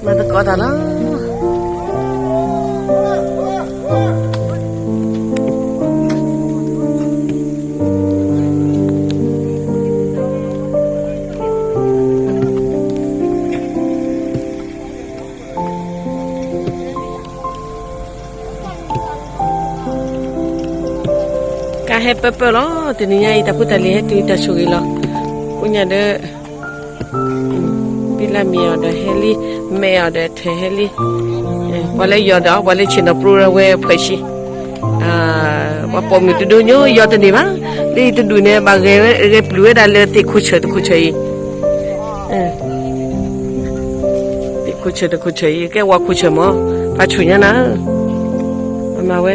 မၤသကိးတၢ်လီၤ. ကါဟဲပၢပၢလီၤ. တနံၤညါအံၤ တၢ်ဖိတၢ်လံၤဟဲတုၤတၢ်ဆိၣ်ဂ့ၤလီၤ. ကိးညါဒီး ဘံလၢ်မ့ၢ်အီၤဒီးဟဲလံ, မဲအီၤဒီးထဲးဟဲလံ. ပှၤလၢယီၤဒီး ပှၤလၢဆ့ၣ်နီၤပြိဝဲဖှဲးဆံ, ပှၤပိာ်မုၣ်တဒိညိယီၤတန့ၢ်ဘၣ်. လၢယတဒူၣ်န့ၣ် ဘၣ်ဂဲၤပျုၢ်ဝဲဒၣ်လၢသ့ၣ်ခိၣ်ဆၢၣ်တခိၣ်ဆၢၣ်အံၤ, သ့ၣ်ခိၣ်ဆၢၣ်တခိၣ်ဆၢၣ်အံၤ ကဲဝၤခိၣ်ဆၢၣ်မး, ပှၤဆိၣ်ညါနၤ, ပမၤဝဲ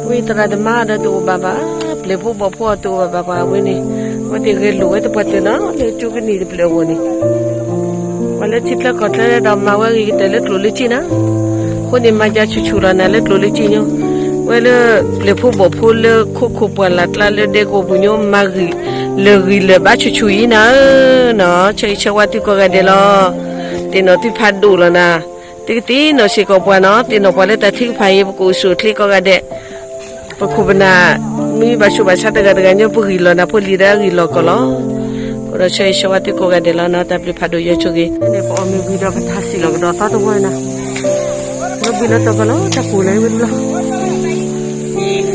ဝံသရၣ်သမါဒီးတအိၣ်ဘၣ်ဘၣ်, ပျဲၢ်ဖိဘီၣ်ဖိအီၤတအိၣ်ဘၣ်ဘၣ်ပှၤဝဲန့ၣ်, အဝဲသ့ၣ်ဂဲၤလိာ်ဝဲသပှၢ်တၢၢ်နီၤ လၢကၠိကနံၣ်တဖျၢၣ်အဂီၢ်န့ၣ်, ပှၤလၢထံချၢကီၢ်ချၢဒီးမၤဝဲအဂ့ၤကတၢၢ်လၢကျိၣ်လၢစ့နၤ, အဃိန့ၣ် မၤယၤဆူၣ်ဆူၣ်လီၤနၤလၢကျိၣ်လၢစ့ညိ, ဝဲလၢပျဲၢ်ဖိဘီၣ်ဖိလၢခိခိၣ်ပှၢ်လၢ်ကျါလၢဒဲကဝီၤပူၤညိ မၤဂံၢ်လၢာ်ဂံၢ်လၢာ်ဘၣ်ဆူၣ်ဆူၣ်အံၤနၤဧၢ, နီၤ ဆၢဂ့ၤဆၢဝါသုကိးဂၤဒဲးလီၤ. သ့ၣ်နီၣ်သုဖးဒိၣ်လီၤနၤ, သုကသ့ၣ်နီၣ်စ့ၢ်ကီးပှၤနီၤ, သ့ၣ်နီၣ်ပှၤလၢတၢ်ထုကဖၣ်အံၤ ပကအိၣ်ဆူၣ်အိၣ်ချ့ကိးဂၤဒဲး, ပခိၣ်ပနၢ် မ့ၢ်ဘၣ်ဆူးဘၣ်ဆါတဂၤတဂၤညိ ပဂံၢ်လီၤနၤဖိလံၤဒီးအဂံၢ်လီၤကီၢ်လီၤ. အဃိဒီးဆၢဂ့ၤဆၢဝါသုကိးဂၤဒဲးလီၤနီၤ, တၢ်ဘျုးဖးဒိၣ်ယွၤဆိၣ်ဂ့ၤ, န့ၣ်ပအီၣ်မ့ၤဝံၤ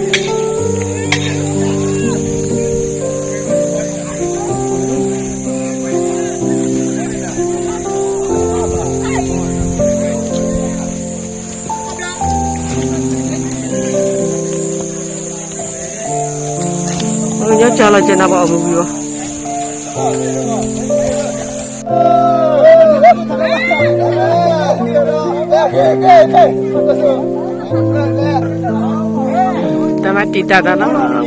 ဒီးပထါစံၣ်လီၤ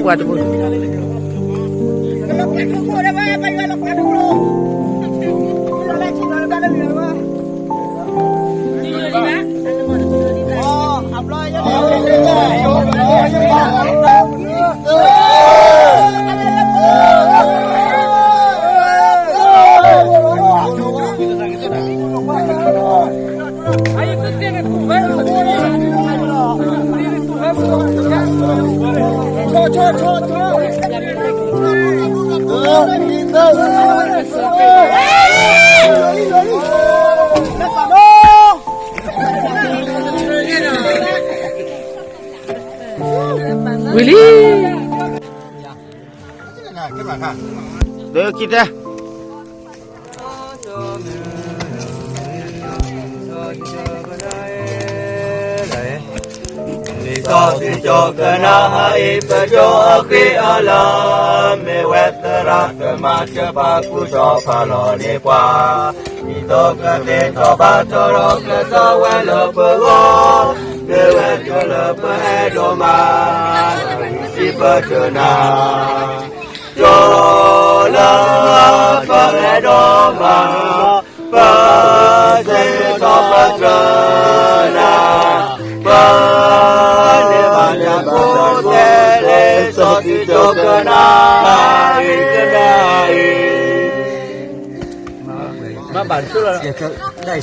ကဒီးသီတဝီနီၤ, လီၤဘှံးလီၤတီၤကီၢ်လီၤ တၢ်ပူၤလၢဝဲဒၣ်လီၤ. ညီကၢ်လီၤကၢ်နၤပှၤအီၣ်မ့ၤဝံၤအီၤ, တၢ်မၤတံာ်တာ်တၢ်လီၤ ဝၤတပူၤ ဝံၤလံ, ဒၢခံတဲ ဒ်သိးသုကကနၣ်အံၤ ပကၠိအဃံအလၤ, မ့ၢ်ဝဲသရၣ်သမါ ကပာ်ကူၣ်ထီၣ်ဖးလီၤန့ၢ်ပှၤ, ဒ်သိးကသ့ၣ်ထီၣ်ဘၣ်ထီၣ်ဒီးကျဲးစၢးဝဲလၢပဂီၢ်, မ့ၢ်ဝဲကၠိလၢပအဲၣ်ဒိးမၤ, စံးပတြၢၤနၤ ကၠိလၢပအဲၣ်ဒိးမၤ, ပစံးထီၣ်ပတြၢၤနၤ, ပန့ၢ်ဘၣ်တၢ်ကိးတဲလၢ ဒ်သိးသုကကနၣ်အံၤ ကနၣ်အံၤ, မၤဘၣ်ဆိလီၤ, ဒ်